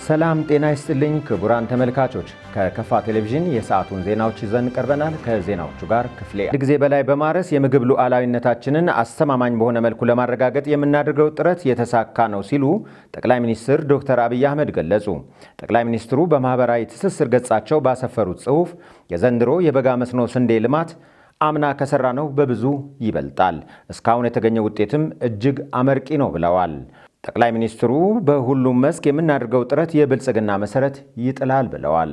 ሰላም ጤና ይስጥልኝ ክቡራን ተመልካቾች፣ ከከፋ ቴሌቪዥን የሰዓቱን ዜናዎች ይዘን ቀርበናል። ከዜናዎቹ ጋር ክፍሌ ጊዜ በላይ በማረስ የምግብ ሉዓላዊነታችንን አስተማማኝ በሆነ መልኩ ለማረጋገጥ የምናደርገው ጥረት የተሳካ ነው ሲሉ ጠቅላይ ሚኒስትር ዶክተር አብይ አህመድ ገለጹ። ጠቅላይ ሚኒስትሩ በማህበራዊ ትስስር ገጻቸው ባሰፈሩት ጽሑፍ የዘንድሮ የበጋ መስኖ ስንዴ ልማት አምና ከሰራነው በብዙ ይበልጣል፣ እስካሁን የተገኘው ውጤትም እጅግ አመርቂ ነው ብለዋል። ጠቅላይ ሚኒስትሩ በሁሉም መስክ የምናደርገው ጥረት የብልጽግና መሰረት ይጥላል ብለዋል።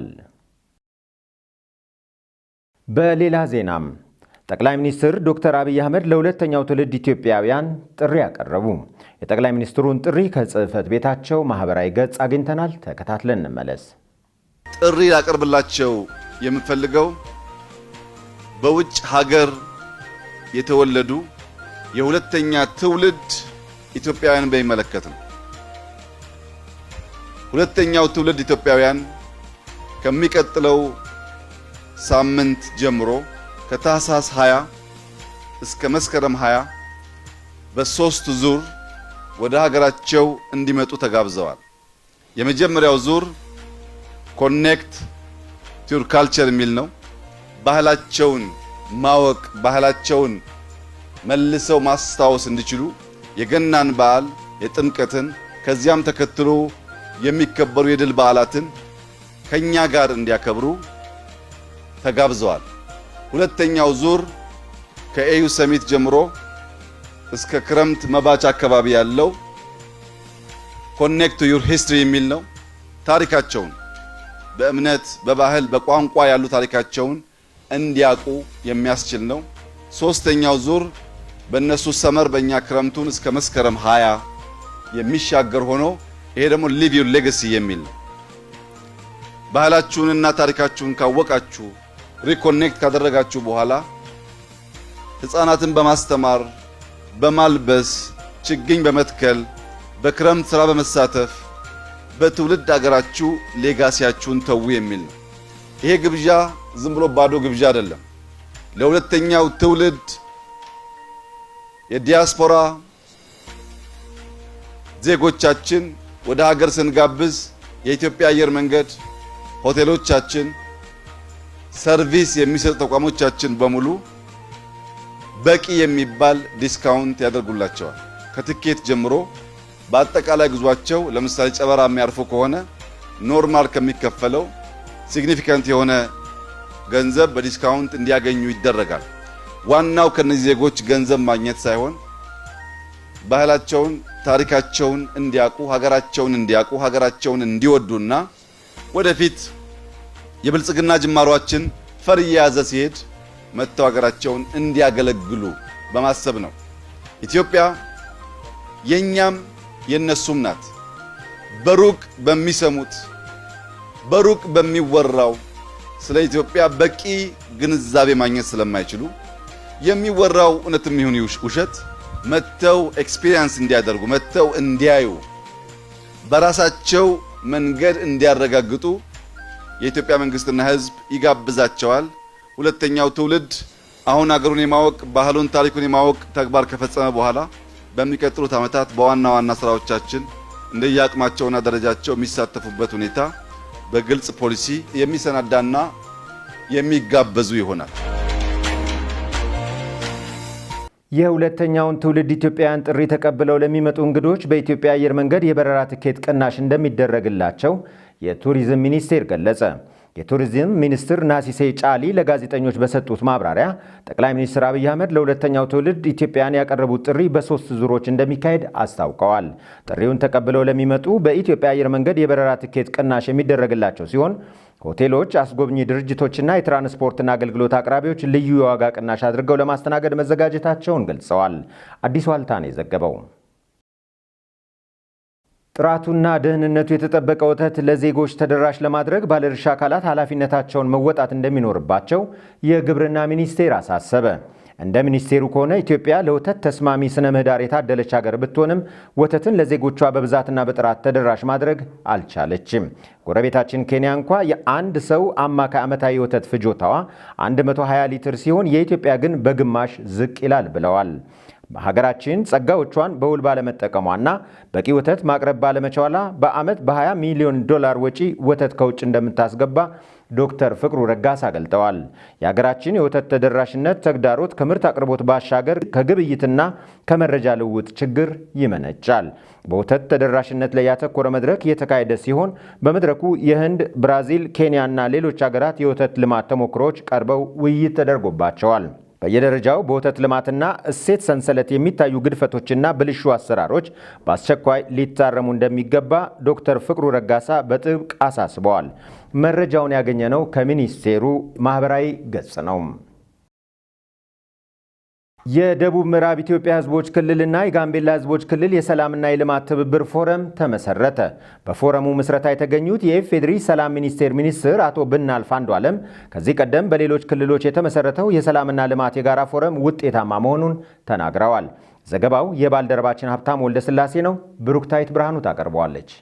በሌላ ዜናም ጠቅላይ ሚኒስትር ዶክተር አብይ አህመድ ለሁለተኛው ትውልድ ኢትዮጵያውያን ጥሪ አቀረቡ። የጠቅላይ ሚኒስትሩን ጥሪ ከጽህፈት ቤታቸው ማህበራዊ ገጽ አግኝተናል። ተከታትለን እንመለስ። ጥሪ ላቀርብላቸው የምፈልገው በውጭ ሀገር የተወለዱ የሁለተኛ ትውልድ ኢትዮጵያውያንን በሚመለከት ነው። ሁለተኛው ትውልድ ኢትዮጵያውያን ከሚቀጥለው ሳምንት ጀምሮ ከታህሳስ 20 እስከ መስከረም 20 በሶስት ዙር ወደ ሀገራቸው እንዲመጡ ተጋብዘዋል። የመጀመሪያው ዙር "Connect to your culture" የሚል ነው። ባህላቸውን ማወቅ፣ ባህላቸውን መልሰው ማስታወስ እንዲችሉ የገናን በዓል፣ የጥምቀትን፣ ከዚያም ተከትሎ የሚከበሩ የድል በዓላትን ከኛ ጋር እንዲያከብሩ ተጋብዘዋል። ሁለተኛው ዙር ከ AU Summit ጀምሮ እስከ ክረምት መባቻ አካባቢ ያለው "Connect to your history" የሚል ነው። ታሪካቸውን በእምነት፣ በባህል፣ በቋንቋ ያሉ ታሪካቸውን እንዲያውቁ የሚያስችል ነው። ሶስተኛው ዙር በእነሱ summer በእኛ ክረምቱን እስከ መስከረም 20 የሚሻገር ሆኖ ይሄ ደግሞ "Leave your legacy" የሚል ነው። ባህላችሁንና ታሪካችሁን ካወቃችሁ፣ reconnect ካደረጋችሁ በኋላ ሕፃናትን በማስተማር፣ በማልበስ፣ ችግኝ በመትከል፣ በክረምት ስራ በመሳተፍ በትውልድ አገራችሁ legacy ያችሁን ተዉ የሚል ነው። ይሄ ግብዣ ዝም ብሎ ባዶ ግብዣ አይደለም። ለሁለተኛው ትውልድ የዲያስፖራ ዜጎቻችን ወደ ሀገር ስንጋብዝ የኢትዮጵያ አየር መንገድ፣ ሆቴሎቻችን፣ service የሚሰጡ ተቋሞቻችን በሙሉ በቂ የሚባል discount ያደርጉላቸዋል። ከትኬት ጀምሮ በአጠቃላይ ጉዟቸው፣ ለምሳሌ ጨበራ የሚያርፉ ከሆነ normal ከሚከፈለው significant የሆነ ገንዘብ በ discount እንዲያገኙ ይደረጋል። ዋናው ከነዚህ ዜጎች ገንዘብ ማግኘት ሳይሆን ባህላቸውን፣ ታሪካቸውን እንዲያውቁ፣ ሀገራቸውን እንዲያውቁ፣ ሀገራቸውን እንዲወዱና ወደፊት የብልጽግና ጅማሯችን ፈር እየያዘ ሲሄድ መጥተው ሀገራቸውን እንዲያገለግሉ በማሰብ ነው። ኢትዮጵያ የኛም የነሱም ናት። በሩቅ በሚሰሙት፣ በሩቅ በሚወራው ስለ ኢትዮጵያ በቂ ግንዛቤ ማግኘት ስለማይችሉ የሚወራው እውነትም ይሁን ውሸት መጥተው experience እንዲያደርጉ፣ መጥተው እንዲያዩ፣ በራሳቸው መንገድ እንዲያረጋግጡ የኢትዮጵያ መንግስትና ሕዝብ ይጋብዛቸዋል። ሁለተኛው ትውልድ አሁን አገሩን የማወቅ፣ ባህሉን፣ ታሪኩን የማወቅ ተግባር ከፈጸመ በኋላ በሚቀጥሉት ዓመታት በዋና ዋና ስራዎቻችን እንደየአቅማቸውና ደረጃቸው የሚሳተፉበት ሁኔታ በግልጽ ፖሊሲ የሚሰናዳና የሚጋበዙ ይሆናል። የሁለተኛውን ትውልድ ኢትዮጵያውያን ጥሪ ተቀብለው ለሚመጡ እንግዶች በኢትዮጵያ አየር መንገድ የበረራ ትኬት ቅናሽ እንደሚደረግላቸው የቱሪዝም ሚኒስቴር ገለጸ። የቱሪዝም ሚኒስትር ናሲሴ ጫሊ ለጋዜጠኞች በሰጡት ማብራሪያ ጠቅላይ ሚኒስትር አብይ አህመድ ለሁለተኛው ትውልድ ኢትዮጵያውያን ያቀረቡት ጥሪ በሶስት ዙሮች እንደሚካሄድ አስታውቀዋል። ጥሪውን ተቀብለው ለሚመጡ በኢትዮጵያ አየር መንገድ የበረራ ትኬት ቅናሽ የሚደረግላቸው ሲሆን ሆቴሎች፣ አስጎብኚ ድርጅቶችና የትራንስፖርትና አገልግሎት አቅራቢዎች ልዩ የዋጋ ቅናሽ አድርገው ለማስተናገድ መዘጋጀታቸውን ገልጸዋል። አዲስ ዋልታ ነው የዘገበው። ጥራቱና ደህንነቱ የተጠበቀ ወተት ለዜጎች ተደራሽ ለማድረግ ባለድርሻ አካላት ኃላፊነታቸውን መወጣት እንደሚኖርባቸው የግብርና ሚኒስቴር አሳሰበ። እንደ ሚኒስቴሩ ከሆነ ኢትዮጵያ ለወተት ተስማሚ ስነ ምህዳር የታደለች ሀገር ብትሆንም ወተትን ለዜጎቿ በብዛትና በጥራት ተደራሽ ማድረግ አልቻለችም። ጎረቤታችን ኬንያ እንኳ የአንድ ሰው አማካይ ዓመታዊ የወተት ፍጆታዋ 120 ሊትር ሲሆን የኢትዮጵያ ግን በግማሽ ዝቅ ይላል ብለዋል። ሀገራችን ጸጋዎቿን በውል ባለመጠቀሟና በቂ ወተት ማቅረብ ባለመቻሏ በዓመት በ20 ሚሊዮን ዶላር ወጪ ወተት ከውጭ እንደምታስገባ ዶክተር ፍቅሩ ረጋሳ ገልጠዋል። የሀገራችን የወተት ተደራሽነት ተግዳሮት ከምርት አቅርቦት ባሻገር ከግብይትና ከመረጃ ልውውጥ ችግር ይመነጫል። በወተት ተደራሽነት ላይ ያተኮረ መድረክ የተካሄደ ሲሆን በመድረኩ የህንድ፣ ብራዚል፣ ኬንያ እና ሌሎች ሀገራት የወተት ልማት ተሞክሮዎች ቀርበው ውይይት ተደርጎባቸዋል። በየደረጃው በወተት ልማትና እሴት ሰንሰለት የሚታዩ ግድፈቶችና ብልሹ አሰራሮች በአስቸኳይ ሊታረሙ እንደሚገባ ዶክተር ፍቅሩ ረጋሳ በጥብቅ አሳስበዋል። መረጃውን ያገኘነው ከሚኒስቴሩ ማህበራዊ ገጽ ነው። የደቡብ ምዕራብ ኢትዮጵያ ሕዝቦች ክልልና የጋምቤላ ሕዝቦች ክልል የሰላምና የልማት ትብብር ፎረም ተመሰረተ። በፎረሙ ምስረታ የተገኙት የኢፌዴሪ ሰላም ሚኒስቴር ሚኒስትር አቶ ብናልፍ አንዱዓለም ከዚህ ቀደም በሌሎች ክልሎች የተመሰረተው የሰላምና ልማት የጋራ ፎረም ውጤታማ መሆኑን ተናግረዋል። ዘገባው የባልደረባችን ሀብታም ወልደስላሴ ነው። ብሩክታይት ብርሃኑ ታቀርበዋለች።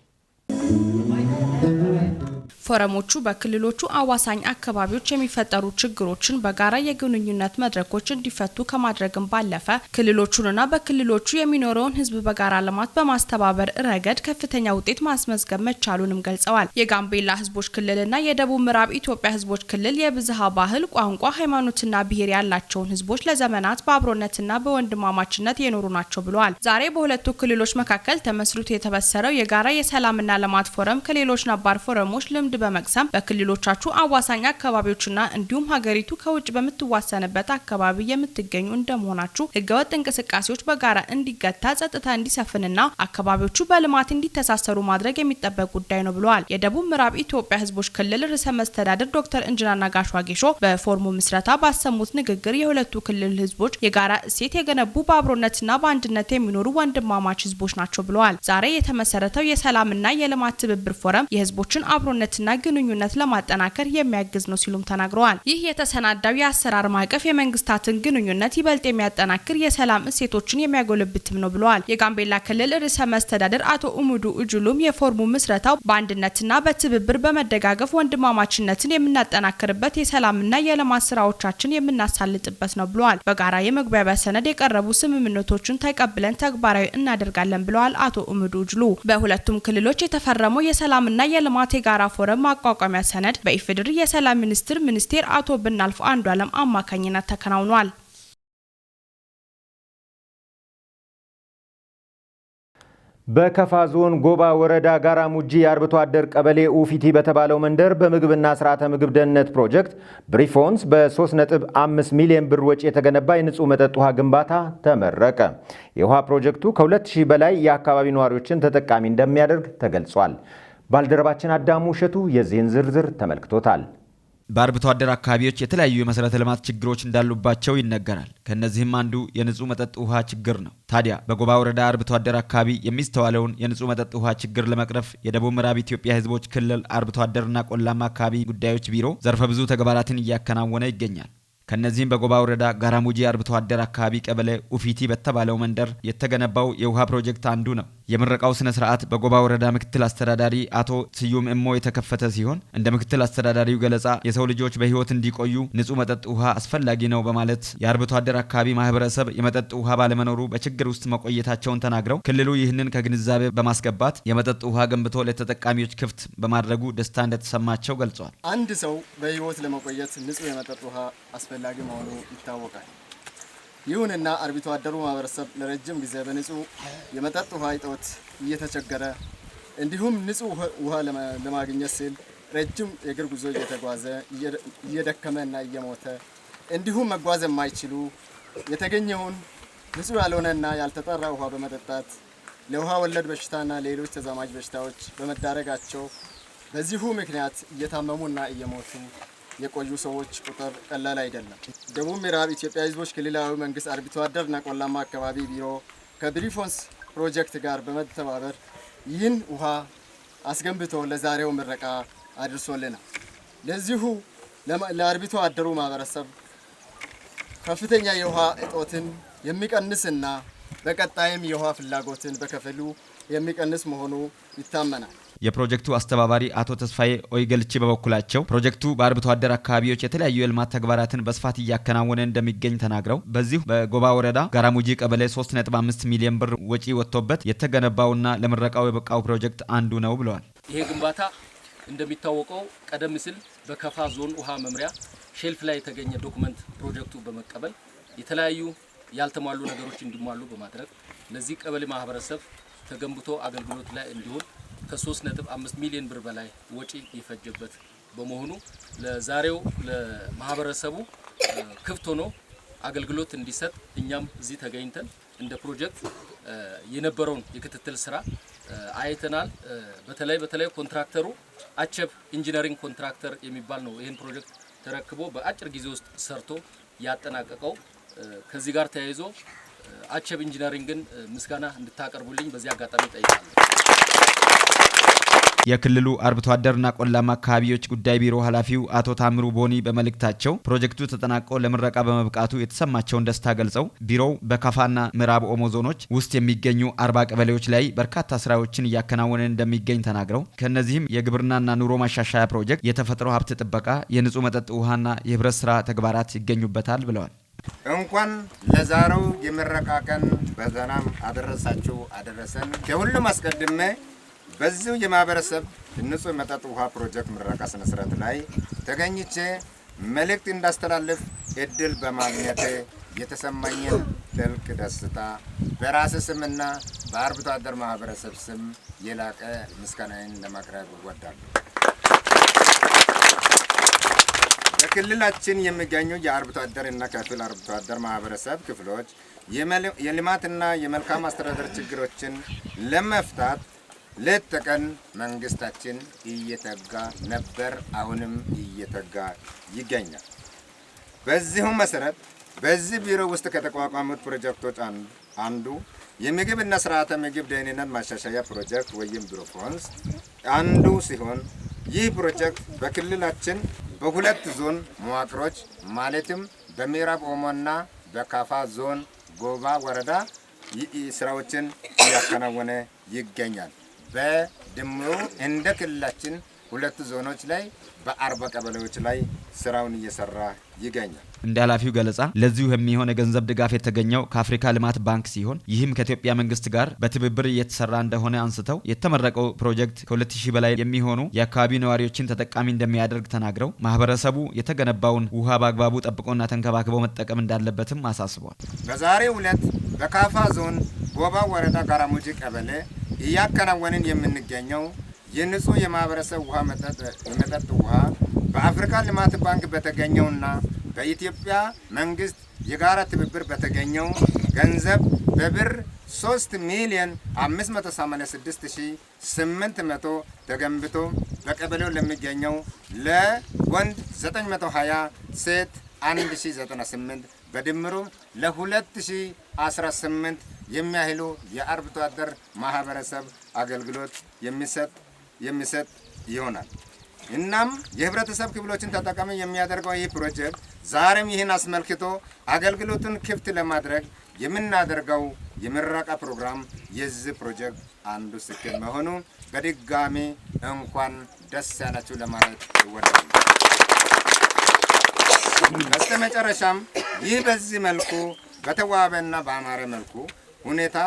ፎረሞቹ በክልሎቹ አዋሳኝ አካባቢዎች የሚፈጠሩ ችግሮችን በጋራ የግንኙነት መድረኮች እንዲፈቱ ከማድረግም ባለፈ ክልሎቹንና በክልሎቹ የሚኖረውን ሕዝብ በጋራ ልማት በማስተባበር ረገድ ከፍተኛ ውጤት ማስመዝገብ መቻሉንም ገልጸዋል። የጋምቤላ ሕዝቦች ክልልና የደቡብ ምዕራብ ኢትዮጵያ ሕዝቦች ክልል የብዝሃ ባህል፣ ቋንቋ፣ ሃይማኖትና ብሔር ያላቸውን ሕዝቦች ለዘመናት በአብሮነትና በወንድማማችነት የኖሩ ናቸው ብለዋል። ዛሬ በሁለቱ ክልሎች መካከል ተመስርቶ የተበሰረው የጋራ የሰላምና ልማት ፎረም ከሌሎች ነባር ፎረሞች ልምድ በመቅሰም በክልሎቻችሁ አዋሳኝ አካባቢዎችና እንዲሁም ሀገሪቱ ከውጭ በምትዋሰንበት አካባቢ የምትገኙ እንደመሆናችሁ ህገወጥ እንቅስቃሴዎች በጋራ እንዲገታ፣ ጸጥታ እንዲሰፍንና አካባቢዎቹ በልማት እንዲተሳሰሩ ማድረግ የሚጠበቅ ጉዳይ ነው ብለዋል። የደቡብ ምዕራብ ኢትዮጵያ ህዝቦች ክልል ርዕሰ መስተዳድር ዶክተር ኢንጂነር ነጋሽ ዋጌሾ በፎረሙ ምስረታ ባሰሙት ንግግር የሁለቱ ክልል ህዝቦች የጋራ እሴት የገነቡ፣ በአብሮነትና በአንድነት የሚኖሩ ወንድማማች ህዝቦች ናቸው ብለዋል። ዛሬ የተመሰረተው የሰላምና የልማት ትብብር ፎረም የህዝቦችን አብሮነትና ግንኙነት ለማጠናከር የሚያግዝ ነው ሲሉም ተናግረዋል። ይህ የተሰናዳው የአሰራር ማዕቀፍ የመንግስታትን ግንኙነት ይበልጥ የሚያጠናክር፣ የሰላም እሴቶችን የሚያጎለብትም ነው ብለዋል። የጋምቤላ ክልል ርዕሰ መስተዳድር አቶ ኡሙዱ እጁሉም የፎረሙ ምስረታው በአንድነትና በትብብር በመደጋገፍ ወንድማማችነትን የምናጠናክርበት፣ የሰላምና የልማት ስራዎቻችን የምናሳልጥበት ነው ብለዋል። በጋራ የመግባቢያ ሰነድ የቀረቡ ስምምነቶችን ተቀብለን ተግባራዊ እናደርጋለን ብለዋል አቶ ኡሙዱ እጁሉ። በሁለቱም ክልሎች የተፈረመው የሰላምና የልማት የጋራ ፎረም ማቋቋሚያ ሰነድ በኢፌዴሪ የሰላም ሚኒስቴር ሚኒስቴር አቶ ብናልፍ አንዱዓለም አማካኝነት ተከናውኗል። በከፋ ዞን ጎባ ወረዳ ጋራ ሙጂ የአርብቶ አደር ቀበሌ ኡፊቲ በተባለው መንደር በምግብና ስርዓተ ምግብ ደህንነት ፕሮጀክት ብሪፎንስ በ3.5 ሚሊዮን ብር ወጪ የተገነባ የንጹህ መጠጥ ውሃ ግንባታ ተመረቀ። የውሃ ፕሮጀክቱ ከ2000 በላይ የአካባቢ ነዋሪዎችን ተጠቃሚ እንደሚያደርግ ተገልጿል። ባልደረባችን አዳሙ እሸቱ የዚህን ዝርዝር ተመልክቶታል። በአርብቶ አደር አካባቢዎች የተለያዩ የመሰረተ ልማት ችግሮች እንዳሉባቸው ይነገራል። ከእነዚህም አንዱ የንጹህ መጠጥ ውሃ ችግር ነው። ታዲያ በጎባ ወረዳ አርብቶ አደር አካባቢ የሚስተዋለውን የንጹህ መጠጥ ውሃ ችግር ለመቅረፍ የደቡብ ምዕራብ ኢትዮጵያ ሕዝቦች ክልል አርብቶ አደርና ቆላማ አካባቢ ጉዳዮች ቢሮ ዘርፈ ብዙ ተግባራትን እያከናወነ ይገኛል። ከነዚህም በጎባ ወረዳ ጋራሙጂ አርብቶ አደር አካባቢ ቀበሌ ኡፊቲ በተባለው መንደር የተገነባው የውሃ ፕሮጀክት አንዱ ነው። የምረቃው ስነ ስርዓት በጎባ ወረዳ ምክትል አስተዳዳሪ አቶ ስዩም እሞ የተከፈተ ሲሆን፣ እንደ ምክትል አስተዳዳሪው ገለጻ የሰው ልጆች በሕይወት እንዲቆዩ ንጹህ መጠጥ ውሃ አስፈላጊ ነው በማለት የአርብቶ አደር አካባቢ ማህበረሰብ የመጠጥ ውሃ ባለመኖሩ በችግር ውስጥ መቆየታቸውን ተናግረው፣ ክልሉ ይህንን ከግንዛቤ በማስገባት የመጠጥ ውሃ ገንብቶ ለተጠቃሚዎች ክፍት በማድረጉ ደስታ እንደተሰማቸው ገልጸዋል። አንድ ሰው በሕይወት ለመቆየት ንጹህ የመጠጥ ውሃ አስፈላጊ መሆኑ ይታወቃል። ይሁንና አርብቶ አደሩ ማህበረሰብ ለረጅም ጊዜ በንጹህ የመጠጥ ውሃ እጦት እየተቸገረ፣ እንዲሁም ንጹህ ውሃ ለማግኘት ሲል ረጅም የእግር ጉዞ እየተጓዘ እየደከመ እና እየሞተ፣ እንዲሁም መጓዝ የማይችሉ የተገኘውን ንጹህ ያልሆነና ያልተጣራ ውሃ በመጠጣት ለውሃ ወለድ በሽታና ሌሎች ተዛማጅ በሽታዎች በመዳረጋቸው በዚሁ ምክንያት እየታመሙና እየሞቱ የቆዩ ሰዎች ቁጥር ቀላል አይደለም። ደቡብ ምዕራብ ኢትዮጵያ ሕዝቦች ክልላዊ መንግስት አርብቶ አደርና ቆላማ አካባቢ ቢሮ ከብሪፎንስ ፕሮጀክት ጋር በመተባበር ይህን ውሃ አስገንብቶ ለዛሬው ምረቃ አድርሶልናል። ለዚሁ ለአርብቶ አደሩ ማህበረሰብ ከፍተኛ የውሃ እጦትን የሚቀንስና በቀጣይም የውሃ ፍላጎትን በከፊሉ የሚቀንስ መሆኑ ይታመናል። የፕሮጀክቱ አስተባባሪ አቶ ተስፋዬ ኦይገልቺ በበኩላቸው ፕሮጀክቱ በአርብቶ አደር አካባቢዎች የተለያዩ የልማት ተግባራትን በስፋት እያከናወነ እንደሚገኝ ተናግረው፣ በዚሁ በጎባ ወረዳ ጋራሙጂ ቀበሌ 3.5 ሚሊዮን ብር ወጪ ወጥቶበት የተገነባውና ለምረቃው የበቃው ፕሮጀክት አንዱ ነው ብለዋል። ይሄ ግንባታ እንደሚታወቀው ቀደም ሲል በከፋ ዞን ውሃ መምሪያ shelf ላይ የተገኘ document ፕሮጀክቱ በመቀበል የተለያዩ ያልተሟሉ ነገሮች እንዲሟሉ በማድረግ ለዚህ ቀበሌ ማህበረሰብ ተገንብቶ አገልግሎት ላይ እንዲውል ከ3.5 ሚሊዮን ብር በላይ ወጪ የፈጀበት በመሆኑ ለዛሬው ለማህበረሰቡ ክፍት ሆኖ አገልግሎት እንዲሰጥ እኛም እዚህ ተገኝተን እንደ ፕሮጀክት የነበረውን የክትትል ስራ አይተናል። በተለይ በተለይ ኮንትራክተሩ አቸብ ኢንጂነሪንግ ኮንትራክተር የሚባል ነው ይህን ፕሮጀክት ተረክቦ በአጭር ጊዜ ውስጥ ሰርቶ ያጠናቀቀው። ከዚህ ጋር ተያይዞ አቸብ ኢንጂነሪንግን ምስጋና እንድታቀርቡልኝ በዚህ አጋጣሚ እጠይቃለሁ። የክልሉ አርብቶ አደርና ቆላማ አካባቢዎች ጉዳይ ቢሮ ኃላፊው አቶ ታምሩ ቦኒ በመልእክታቸው ፕሮጀክቱ ተጠናቆ ለምረቃ በመብቃቱ የተሰማቸውን ደስታ ገልጸው፣ ቢሮው በካፋና ምዕራብ ኦሞ ዞኖች ውስጥ የሚገኙ 40 ቀበሌዎች ላይ በርካታ ስራዎችን እያከናወነ እንደሚገኝ ተናግረው፣ ከእነዚህም የግብርናና ኑሮ ማሻሻያ ፕሮጀክት፣ የተፈጥሮ ሀብት ጥበቃ፣ የንጹህ መጠጥ ውሃና የህብረት ስራ ተግባራት ይገኙበታል ብለዋል። እንኳን ለዛሬው የምረቃ ቀን በሰላም አደረሳችሁ አደረሰን። ከሁሉም አስቀድሜ በዚሁ የማህበረሰብ ንጹህ መጠጥ ውሃ ፕሮጀክት ምረቃ ስነ ስርዓት ላይ ተገኝቼ መልእክት እንዳስተላልፍ እድል በማግኘቴ የተሰማኝን ጥልቅ ደስታ በራሴ ስምና በአርብቶ አደር ማህበረሰብ ስም የላቀ ምስጋናዬን ለማቅረብ እወዳለሁ። በክልላችን የሚገኙ የአርብቶ አደር እና ከፊል አርብቶ አደር ማህበረሰብ ክፍሎች የልማትና የመልካም አስተዳደር ችግሮችን ለመፍታት ሌት ተቀን መንግስታችን እየተጋ ነበር፣ አሁንም እየተጋ ይገኛል። በዚሁም መሰረት በዚህ ቢሮ ውስጥ ከተቋቋሙት ፕሮጀክቶች አንዱ የምግብና ስርዓተ ምግብ ደህንነት ማሻሻያ ፕሮጀክት ወይም ብሮፎንስ አንዱ ሲሆን፣ ይህ ፕሮጀክት በክልላችን በሁለት ዞን መዋቅሮች ማለትም በምዕራብ ኦሞና በካፋ ዞን ጎባ ወረዳ ስራዎችን እያከናወነ ይገኛል። በድምሩ እንደ ክልላችን ሁለት ዞኖች ላይ በ40 ቀበሌዎች ላይ ስራውን እየሰራ ይገኛል። እንደ ኃላፊው ገለጻ ለዚሁ የሚሆን የገንዘብ ድጋፍ የተገኘው ከአፍሪካ ልማት ባንክ ሲሆን፣ ይህም ከኢትዮጵያ መንግስት ጋር በትብብር እየተሰራ እንደሆነ አንስተው፣ የተመረቀው ፕሮጀክት ከ2000 በላይ የሚሆኑ የአካባቢው ነዋሪዎችን ተጠቃሚ እንደሚያደርግ ተናግረው፣ ማህበረሰቡ የተገነባውን ውሃ በአግባቡ ጠብቆና ተንከባክበው መጠቀም እንዳለበትም አሳስቧል። በዛሬው ዕለት በካፋ ዞን ጎባ ወረዳ ጋራሙጂ ቀበሌ እያከናወንን የምንገኘው የንጹህ የማህበረሰብ ውሃ የመጠጥ ውሃ በአፍሪካ ልማት ባንክ በተገኘውና በኢትዮጵያ መንግስት የጋራ ትብብር በተገኘው ገንዘብ በብር 3 ሚሊዮን 586,800 ተገንብቶ በቀበሌው ለሚገኘው ለወንድ 920፣ ሴት 1098፣ በድምሩ ለ2018 የሚያህሉ የአርብቶ አደር ማህበረሰብ አገልግሎት የሚሰጥ ይሆናል። እናም የህብረተሰብ ክፍሎችን ተጠቃሚ የሚያደርገው ይህ ፕሮጀክት ዛሬም ይህን አስመልክቶ አገልግሎቱን ክፍት ለማድረግ የምናደርገው የምረቃ ፕሮግራም የዚህ ፕሮጀክት አንዱ ስኬት መሆኑ በድጋሚ እንኳን ደስ ያላችሁ ለማለት እወዳለሁ። በስተመጨረሻም ይህ በዚህ መልኩ በተዋበና በአማረ መልኩ ሁኔታ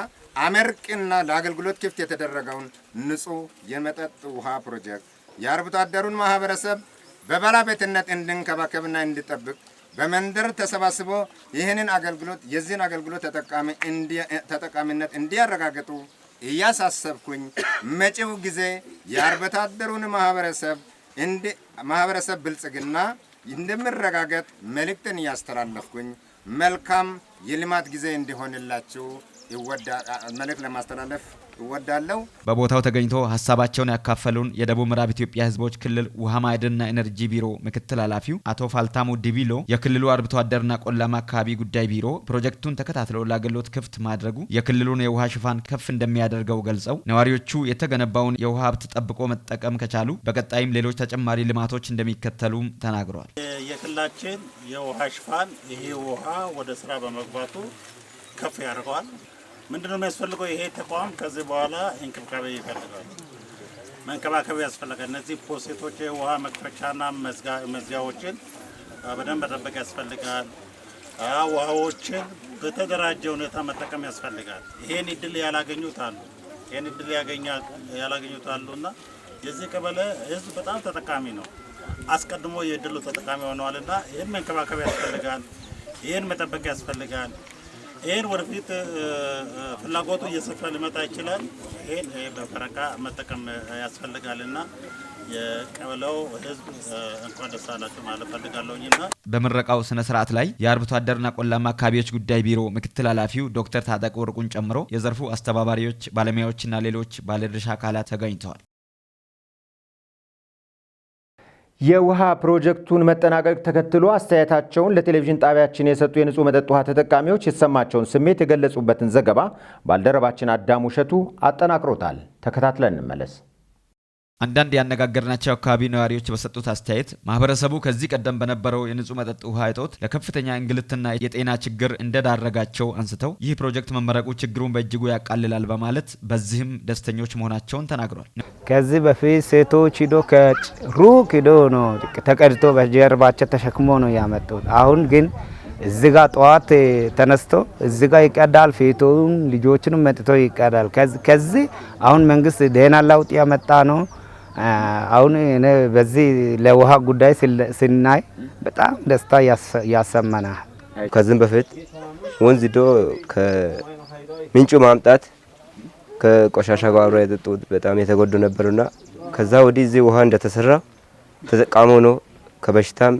አመርቂና ለአገልግሎት ክፍት የተደረገውን ንጹህ የመጠጥ ውሃ ፕሮጀክት የአርብቶ አደሩን ማህበረሰብ በባለቤትነት እንዲንከባከብና እንዲጠብቅ በመንደር ተሰባስቦ ይህንን አገልግሎት የዚህን አገልግሎት ተጠቃሚነት እንዲያረጋግጡ እያሳሰብኩኝ፣ መጪው ጊዜ የአርብቶ አደሩን ማህበረሰብ ብልጽግና እንደሚረጋገጥ መልእክትን እያስተላለፍኩኝ መልካም የልማት ጊዜ እንዲሆንላችሁ መልእክት ለማስተላለፍ እወዳለሁ። በቦታው ተገኝቶ ሀሳባቸውን ያካፈሉን የደቡብ ምዕራብ ኢትዮጵያ ሕዝቦች ክልል ውሃ ማዕድንና ኤነርጂ ቢሮ ምክትል ኃላፊው አቶ ፋልታሙ ዲቢሎ የክልሉ አርብቶ አደርና ቆላማ አካባቢ ጉዳይ ቢሮ ፕሮጀክቱን ተከታትሎ ለአገልግሎት ክፍት ማድረጉ የክልሉን የውሃ ሽፋን ከፍ እንደሚያደርገው ገልጸው፣ ነዋሪዎቹ የተገነባውን የውሃ ሀብት ጠብቆ መጠቀም ከቻሉ በቀጣይም ሌሎች ተጨማሪ ልማቶች እንደሚከተሉም ተናግረዋል። የክልላችን የውሃ ሽፋን ይሄ ውሃ ወደ ስራ በመግባቱ ከፍ ያደርገዋል። ምንድነው የሚያስፈልገው? ይሄ ተቋም ከዚህ በኋላ እንክብካቤ ይፈልጋል። መንከባከብ ያስፈልጋል። እነዚህ faucet ኦች የውሃ መክፈቻና መዝጊያዎችን በደንብ መጠበቅ ያስፈልጋል። ውሃዎችን በተደራጀ ሁኔታ መጠቀም ያስፈልጋል። ይሄን እድል ያላገኙት አሉ። ይሄን እድል ያላገኙት አሉና የዚህ ቀበሌ ህዝብ በጣም ተጠቃሚ ነው። አስቀድሞ የእድሉ ተጠቃሚ ሆነዋልና ይህን መንከባከብ ያስፈልጋል። ይህን መጠበቅ ያስፈልጋል። ይህን ወደፊት ፍላጎቱ እየሰፋ ሊመጣ ይችላል። ይህን በፈረቃ መጠቀም ያስፈልጋልና የቀበሌው ህዝብ እንኳን ደስ አላችሁ ማለት ፈልጋለሁኝና። በምረቃው ስነ ስርዓት ላይ የአርብቶ አደርና ቆላማ አካባቢዎች ጉዳይ ቢሮ ምክትል ኃላፊው ዶክተር ታጠቅ ወርቁን ጨምሮ የዘርፉ አስተባባሪዎች፣ ባለሙያዎችና ሌሎች ባለድርሻ አካላት ተገኝተዋል። የውሃ ፕሮጀክቱን መጠናቀቅ ተከትሎ አስተያየታቸውን ለቴሌቪዥን ጣቢያችን የሰጡ የንጹህ መጠጥ ውሃ ተጠቃሚዎች የተሰማቸውን ስሜት የገለጹበትን ዘገባ ባልደረባችን አዳሙ እሸቱ አጠናቅሮታል። ተከታትለን እንመለስ። አንዳንድ ያነጋገርናቸው አካባቢ ነዋሪዎች በሰጡት አስተያየት ማህበረሰቡ ከዚህ ቀደም በነበረው የንጹህ መጠጥ ውሃ እጦት ለከፍተኛ እንግልትና የጤና ችግር እንደዳረጋቸው አንስተው ይህ ፕሮጀክት መመረቁ ችግሩን በእጅጉ ያቃልላል በማለት በዚህም ደስተኞች መሆናቸውን ተናግሯል። ከዚህ በፊት ሴቶች ሂዶ ከሩቅ ሂዶ ነው ተቀድቶ በጀርባቸው ተሸክሞ ነው ያመጡት። አሁን ግን እዚህ ጋ ጠዋት ተነስቶ እዚህ ጋ ይቀዳል። ፊቱም ልጆችንም መጥቶ ይቀዳል። ከዚህ አሁን መንግስት ደህና ለውጥ ያመጣ ነው። አሁን እኔ በዚህ ለውሃ ጉዳይ ስናይ በጣም ደስታ ያሰማናል። ከዚህም በፊት ወንዝ ሂዶ ከምንጩ ማምጣት ከቆሻሻ ጋር አብሮ የጠጡት በጣም የተጎዱ ነበሩና ከዛ ወዲህ እዚህ ውሃ እንደተሰራ ተጠቃሞ ነው። ከበሽታም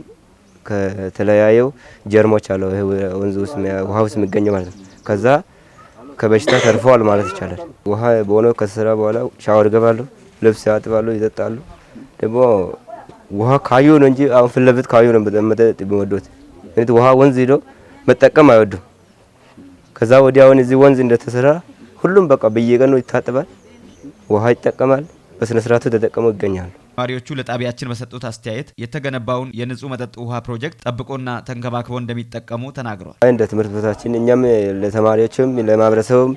ከተለያዩ ጀርሞች አለው ይሄ ወንዝ ውስጥ ውሃ ውስጥ የሚገኘው ማለት ነው። ከዛ ከበሽታ ተርፈዋል ማለት ይቻላል። ውሃ በሆነ ከተሰራ በኋላ ሻወር ይገባሉ፣ ልብስ ያጥባሉ፣ ይጠጣሉ። ደግሞ ውሃ ካዩ ነው እንጂ አሁን ፊት ለፊት ካዩ ነው መጠጥ የሚወዱት። ውሃ ወንዝ ሂዶ መጠቀም አይወዱም። ከዛ ወዲያ አሁን እዚህ ወንዝ እንደተሰራ ሁሉም በቃ በየቀኑ ይታጥባል፣ ውሃ ይጠቀማል፣ በስነ ስርዓቱ ተጠቅመው ይገኛሉ። ነዋሪዎቹ ለጣቢያችን በሰጡት አስተያየት የተገነባውን የንጹህ መጠጥ ውሃ ፕሮጀክት ጠብቆና ተንከባክቦ እንደሚጠቀሙ ተናግረዋል። እንደ ትምህርት ቤታችን እኛም ለተማሪዎችም ለማህበረሰቡም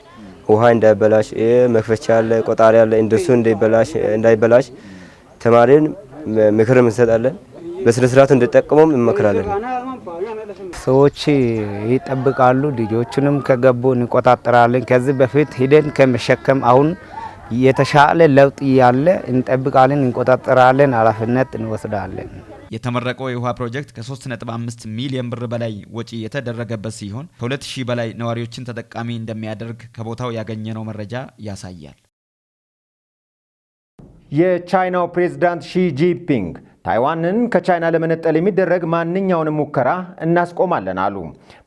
ውሃ እንዳይበላሽ መክፈቻ አለ፣ ቆጣሪ አለ፣ እንደሱ እንዳይበላሽ ተማሪን ምክርም እንሰጣለን። በስነ ስርዓቱ እንዲጠቀሙም እንመክራለን። ሰዎች ይጠብቃሉ። ልጆቹንም ከገቡ እንቆጣጠራለን። ከዚህ በፊት ሂደን ከመሸከም አሁን የተሻለ ለውጥ እያለ እንጠብቃለን፣ እንቆጣጠራለን፣ ኃላፊነት እንወስዳለን። የተመረቀው የውሃ ፕሮጀክት ከ3.5 ሚሊዮን ብር በላይ ወጪ የተደረገበት ሲሆን ከ2000 በላይ ነዋሪዎችን ተጠቃሚ እንደሚያደርግ ከቦታው ያገኘነው መረጃ ያሳያል። የቻይናው ፕሬዝዳንት ሺ ጂንፒንግ ታይዋንን ከቻይና ለመነጠል የሚደረግ ማንኛውንም ሙከራ እናስቆማለን አሉ።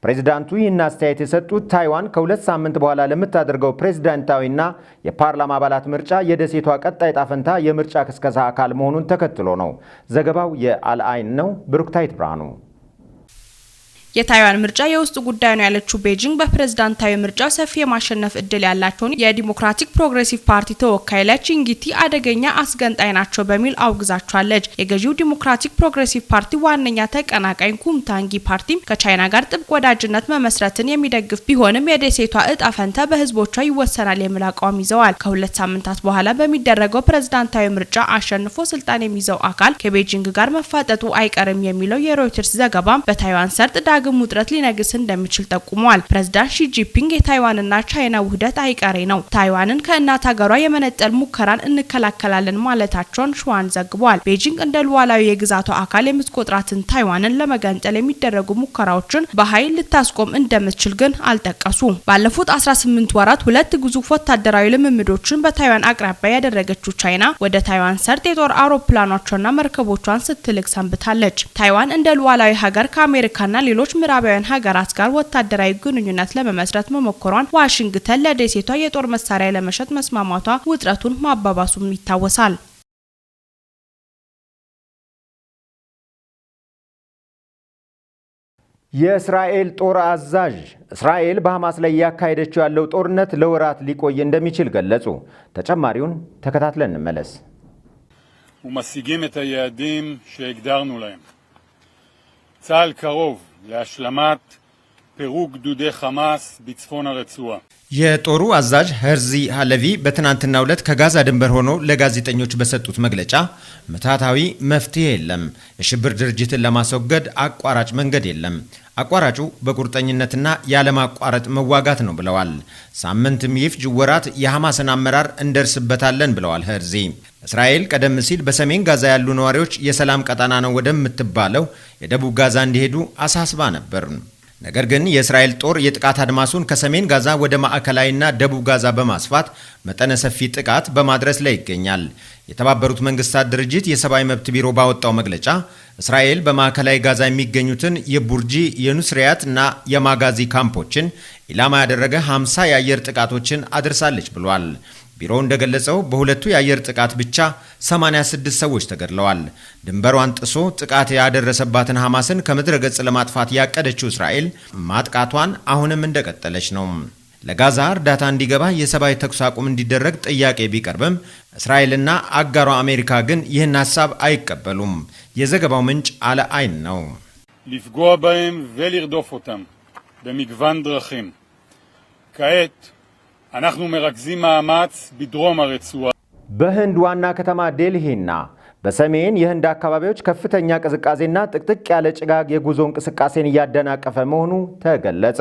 ፕሬዝዳንቱ ይህን አስተያየት የሰጡት ታይዋን ከ2 ሳምንት በኋላ ለምታደርገው ፕሬዝዳንታዊና የፓርላማ አባላት ምርጫ የደሴቷ ቀጣይ ዕጣ ፈንታ የምርጫ ቅስቀሳ አካል መሆኑን ተከትሎ ነው። ዘገባው የአልአይን ነው። ብሩክታይት ብርሃኑ። የታይዋን ምርጫ የውስጥ ጉዳይ ነው ያለችው ቤጂንግ በፕሬዝዳንታዊ ምርጫው ሰፊ የማሸነፍ እድል ያላቸውን የዲሞክራቲክ ፕሮግሬሲቭ ፓርቲ ተወካይ ላይ ቺንጊቲ አደገኛ አስገንጣይ ናቸው በሚል አውግዛቸዋለች። የገዢው ዲሞክራቲክ ፕሮግሬሲቭ ፓርቲ ዋነኛ ተቀናቃኝ ኩምታንጊ ፓርቲም ከቻይና ጋር ጥብቅ ወዳጅነት መመስረትን የሚደግፍ ቢሆንም የደሴቷ እጣ ፈንታ በህዝቦቿ ይወሰናል የሚል አቋም ይዘዋል። ከ2 ሳምንታት በኋላ በሚደረገው ፕሬዝዳንታዊ ምርጫ አሸንፎ ስልጣን የሚይዘው አካል ከቤጂንግ ጋር መፋጠጡ አይቀርም የሚለው የሮይተርስ ዘገባም በታይዋን ሰርጥ ዳግም ውጥረት ሊነግስ እንደሚችል ጠቁሟል። ፕሬዝዳንት ሺ ጂንፒንግ የታይዋንና ቻይና ውህደት አይቀሬ ነው፣ ታይዋንን ከእናት ሀገሯ የመነጠል ሙከራን እንከላከላለን ማለታቸውን ሹዋን ዘግቧል። ቤጂንግ እንደ ሉዓላዊ የግዛቷ አካል የምትቆጥራትን ታይዋንን ለመገንጠል የሚደረጉ ሙከራዎችን በኃይል ልታስቆም እንደምትችል ግን አልጠቀሱም። ባለፉት 18 ወራት ሁለት ግዙፍ ወታደራዊ ልምምዶችን በታይዋን አቅራቢያ ያደረገችው ቻይና ወደ ታይዋን ሰርጥ የጦር አውሮፕላኖቿና መርከቦቿን ስትልክ ሰንብታለች። ታይዋን እንደ ሉዓላዊ ሀገር ከአሜሪካና ሌሎች ምዕራባውያን ሀገራት ጋር ወታደራዊ ግንኙነት ለመመስረት መሞከሯን ዋሽንግተን ለደሴቷ የጦር መሳሪያ ለመሸጥ መስማማቷ ውጥረቱን ማባባሱም ይታወሳል። የእስራኤል ጦር አዛዥ እስራኤል በሐማስ ላይ እያካሄደችው ያለው ጦርነት ለወራት ሊቆይ እንደሚችል ገለጹ። ተጨማሪውን ተከታትለን እንመለስ። ומשיגים את היעדים שהגדרנו להם. צה"ל קרוב להשלמת פירוק גדודי חמאס בצפון הרצועה. የጦሩ አዛዥ ሄርዚ ሃለቪ በትናንትናው ዕለት ከጋዛ ድንበር ሆነው ለጋዜጠኞች በሰጡት መግለጫ ምትሃታዊ መፍትሄ የለም፣ የሽብር ድርጅትን ለማስወገድ አቋራጭ መንገድ የለም፣ አቋራጩ በቁርጠኝነትና ያለማቋረጥ መዋጋት ነው ብለዋል። ሳምንትም ይፍጅ ወራት የሐማስን አመራር እንደርስበታለን ብለዋል ሄርዚ። እስራኤል ቀደም ሲል በሰሜን ጋዛ ያሉ ነዋሪዎች የሰላም ቀጠና ነው ወደምትባለው የደቡብ ጋዛ እንዲሄዱ አሳስባ ነበር። ነገር ግን የእስራኤል ጦር የጥቃት አድማሱን ከሰሜን ጋዛ ወደ ማዕከላዊና ደቡብ ጋዛ በማስፋት መጠነ ሰፊ ጥቃት በማድረስ ላይ ይገኛል። የተባበሩት መንግስታት ድርጅት የሰብአዊ መብት ቢሮ ባወጣው መግለጫ እስራኤል በማዕከላዊ ጋዛ የሚገኙትን የቡርጂ፣ የኑስሪያት እና የማጋዚ ካምፖችን ኢላማ ያደረገ 50 የአየር ጥቃቶችን አድርሳለች ብሏል። ቢሮው እንደገለጸው በሁለቱ የአየር ጥቃት ብቻ 86 ሰዎች ተገድለዋል። ድንበሯን ጥሶ ጥቃት ያደረሰባትን ሐማስን ከምድረ ገጽ ለማጥፋት ያቀደችው እስራኤል ማጥቃቷን አሁንም እንደቀጠለች ነው። ለጋዛ እርዳታ እንዲገባ የሰብአዊ ተኩስ አቁም እንዲደረግ ጥያቄ ቢቀርብም እስራኤልና አጋሯ አሜሪካ ግን ይህን ሀሳብ አይቀበሉም። የዘገባው ምንጭ አል አይን ነው። לפגוע בהם ולרדוף אותם במגוון דרכים. כעת אנחנו מרכזים מאמץ בדרום הרצועה. በህንድ ዋና ከተማ ዴልሂና በሰሜን የህንድ አካባቢዎች ከፍተኛ ቅዝቃዜና ጥቅጥቅ ያለ ጭጋግ የጉዞ እንቅስቃሴን እያደናቀፈ መሆኑ ተገለጸ።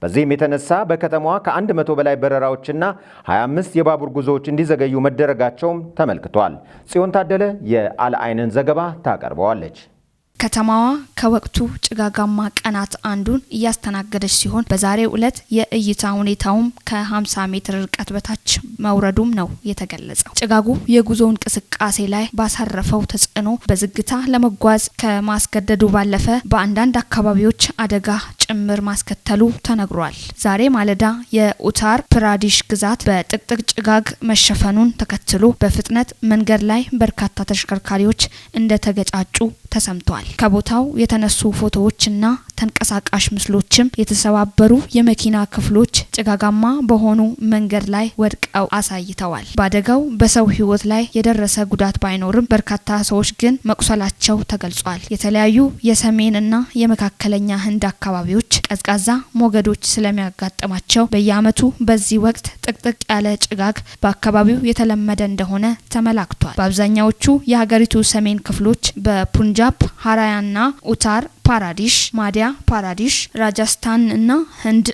በዚህም የተነሳ በከተማዋ ከ100 በላይ በረራዎችና 25 የባቡር ጉዞዎች እንዲዘገዩ መደረጋቸውም ተመልክቷል። ጽዮን ታደለ የአልአይንን ዘገባ ታቀርበዋለች። ከተማዋ ከወቅቱ ጭጋጋማ ቀናት አንዱን እያስተናገደች ሲሆን፣ በዛሬው ዕለት የእይታ ሁኔታውም ከ50 ሜትር ርቀት በታች መውረዱም ነው የተገለጸው። ጭጋጉ የጉዞ እንቅስቃሴ ላይ ባሳረፈው ተጽዕኖ በዝግታ ለመጓዝ ከማስገደዱ ባለፈ በአንዳንድ አካባቢዎች አደጋ ጭምር ማስከተሉ ተነግሯል። ዛሬ ማለዳ የኡታር ፕራዲሽ ግዛት በጥቅጥቅ ጭጋግ መሸፈኑን ተከትሎ በፍጥነት መንገድ ላይ በርካታ ተሽከርካሪዎች እንደተገጫጩ ተሰምቷል። ከቦታው የተነሱ ፎቶዎችና ተንቀሳቃሽ ምስሎችም የተሰባበሩ የመኪና ክፍሎች ጭጋጋማ በሆኑ መንገድ ላይ ወድቀው አሳይተዋል። በአደጋው በሰው ሕይወት ላይ የደረሰ ጉዳት ባይኖርም በርካታ ሰዎች ግን መቁሰላቸው ተገልጿል። የተለያዩ የሰሜን እና የመካከለኛ ህንድ አካባቢዎች ቀዝቃዛ ሞገዶች ስለሚያጋጥማቸው በየዓመቱ በዚህ ወቅት ጥቅጥቅ ያለ ጭጋግ በአካባቢው የተለመደ እንደሆነ ተመላክቷል። በአብዛኛዎቹ የሀገሪቱ ሰሜን ክፍሎች በፑንጃብ፣ ሀራያና፣ ኡታር ፓራዲሽ፣ ማዲያ ፓራዲሽ፣ ራጃስታን እና ህንድ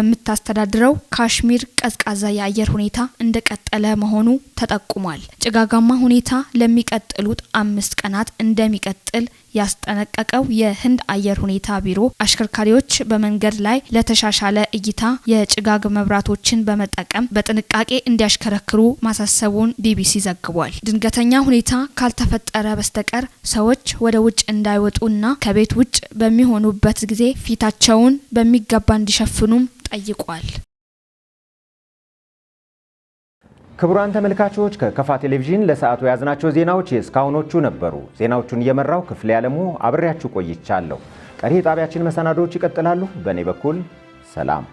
በምታስተዳድረው ካሽሚር ቀዝቃዛ የአየር ሁኔታ እንደቀጠለ መሆኑ ተጠቁሟል። ጭጋጋማ ሁኔታ ለሚቀጥሉት 5 ቀናት እንደሚቀጥል ያስጠነቀቀው የህንድ አየር ሁኔታ ቢሮ አሽከርካሪዎች በመንገድ ላይ ለተሻሻለ እይታ የጭጋግ መብራቶችን በመጠቀም በጥንቃቄ እንዲያሽከረክሩ ማሳሰቡን ቢቢሲ ዘግቧል። ድንገተኛ ሁኔታ ካልተፈጠረ በስተቀር ሰዎች ወደ ውጭ እንዳይወጡና ከቤት ውጭ በሚሆኑበት ጊዜ ፊታቸውን በሚገባ እንዲሸፍኑም ጠይቋል። ክቡራን ተመልካቾች፣ ከከፋ ቴሌቪዥን ለሰዓቱ የያዝናቸው ዜናዎች የእስካሁኖቹ ነበሩ። ዜናዎቹን እየመራው ክፍሌ ያለሙ አብሬያችሁ ቆይቻለሁ። ቀሪ የጣቢያችን መሰናዶዎች ይቀጥላሉ። በእኔ በኩል ሰላም።